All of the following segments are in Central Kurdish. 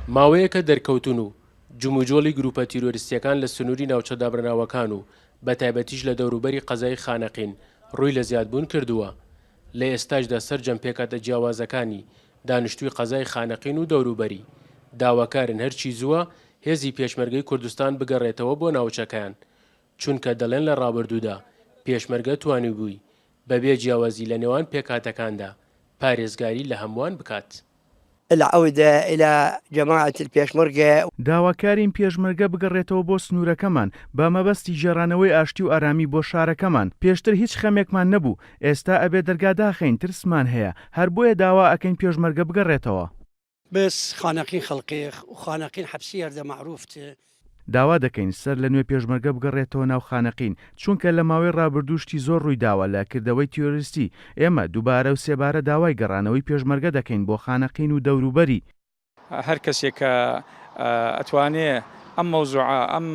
ماوەیەکە دەرکەوتوون و جموجۆڵی گروپە تیرۆریستییەکان لە سنووری ناوچە دابڕراوەکان و بەتایبەتیش لە دەوروبەری قەزای خانەقین ڕووی لە زیادبوون کردووە. لە ئێستاشدا سەرجەم پێکهاتە جیاوازەکانی دانیشتووی قەزای خانەقین و دەوروبەری، داواکارن هەرچی زووە هێزی پێشمەرگەی کوردستان بگەڕێتەوە بۆ ناوچەکەیان، چونکە دەڵێن لە ڕابردوودا پێشمەرگە توانیبووی بەبێ جیاوازی لە نێوان پێکهاتەکاندا پارێزگاری لە هەمووان بکات. العودە الی جماعە الپێشمرگە. داواکارین پێشمەرگە بگەڕێتەوە بۆ سنوورەکەمان بە مەبەستی گێڕانەوەی ئاشتی و ئارامی بۆ شارەکەمان، پێشتر هیچ خەمێکمان نەبوو، ئێستا ئەبێ دەرگا داخەین ترسمان هەیە، هەر بۆیە داوا ئەکەین پێشمەرگە بگەڕێتەوە. بس خانەقین خەڵقێ خانەقین حەپسی یەردە مەعروف ت. داوا دەکەین سەر لە نوێ پێشمەرگە بگەڕێتەوە ناو خانەقین، چونکە لە ماوەی ڕابردوو شتی زۆر ڕووی داوە لە کردەوەی تیرۆریستی، ئێمە دووبارە و سێبارە داوای گەڕانەوەی پێشمەرگە دەکەین بۆ خانەقین و دەوروبەری. هەر کەسێک کە ئەتوانێ ئەم مەوزوعە، ئەم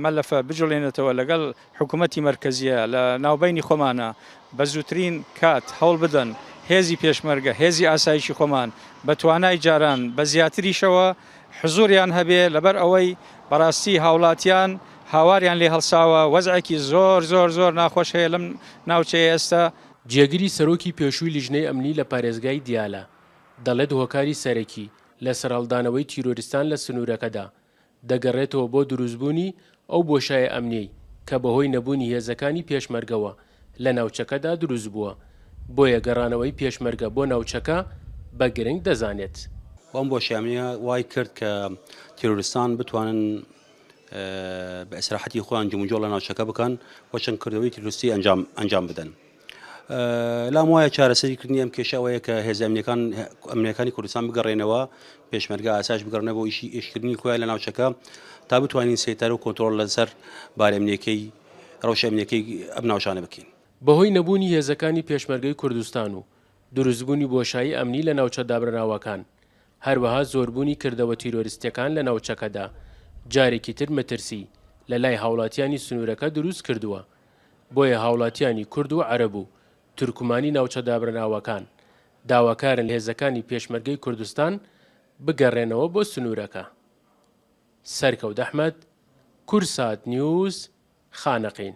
مەلەفە بجوڵێنێتەوە لەگەڵ حکوومەتی مەرکەزییە لە ناوبەینی خۆمانە بە زووترین کات هەوڵ بدەن هێزی پێشمەرگە، هێزی ئاسایشی خۆمان بە توانای جاران بە زیاتریشەوە حزوریان هەبێ لەبەر ئەوەی بەڕاستی هاوڵاتیان هاواریان لێ هەڵساوە وەزعێکی زۆر زۆر زۆر ناخۆش هەیە لەم ناوچەیە ئێستا. جێگری سەرۆکی پێشووی لیژنەی ئەمنی لە پارێزگای دیالە دەڵێت هۆکاری سەرەکی لە سەرهەڵدانەوەی تیرۆریستان لە سنوورەکەدا دەگەڕێتەوە بۆ دروستبوونی ئەو بۆشایە ئەمنیەی کە بەهۆی نەبوونی هێزەکانی پێشمەرگەوە لە ناوچەکەدا دروستبووە، بۆیە گەڕانەوەی پێشمەرگە بۆ ناوچەکە بە گرنگ دەزانێت. ئەم بۆشایە ئەمنیە وای کرد کە تیرۆریستان بتوانن بە ئیسراحەتی خۆیان جموجۆڵ لە ناوچەکە بکەن و چەند کردەوەی تیرۆریستی ئەنجام ئەنجام بدەن. لام وایە چارەسەری کردنی ئەم کێشە ئەوەیە کە هێزە ئەمنیەکان ئەمنیەکانی کوردستان بگەڕێنەوە پێشمەرگە ئاسایش بگەڕنەوە بۆ ئیشی ئیشکردنی خۆیان لە ناوچەکە تا بتوانین سەیتەرە و کۆنترۆڵ لەسەر بارە ئەمنیەکەی ڕەوشە ئەمنیەکەی ئەم ناوچانە بکەین. بەهۆی نەبوونی هێزەکانی پێشمەرگەی کوردستان و دروستبوونی بۆشایی ئەمنی لە ناوچە دابڕراوەکان، هەروەها زۆربوونی کردەوە تیرۆریستیەکان لە ناوچەکەدا، جارێکی تر مەترسی لە لای هاوڵاتیانی سنوورەکە دروست کردووە. بۆیە هاوڵاتیانی کورد و عەرەب و تورکمانی ناوچە دابڕراوەکان داواکارن هێزەکانی پێشمەرگەی کوردستان بگەڕێنەوە بۆ سنوورەکە. سەرکەوت ئەحمەد، کوردسات نیوز، خانەقین.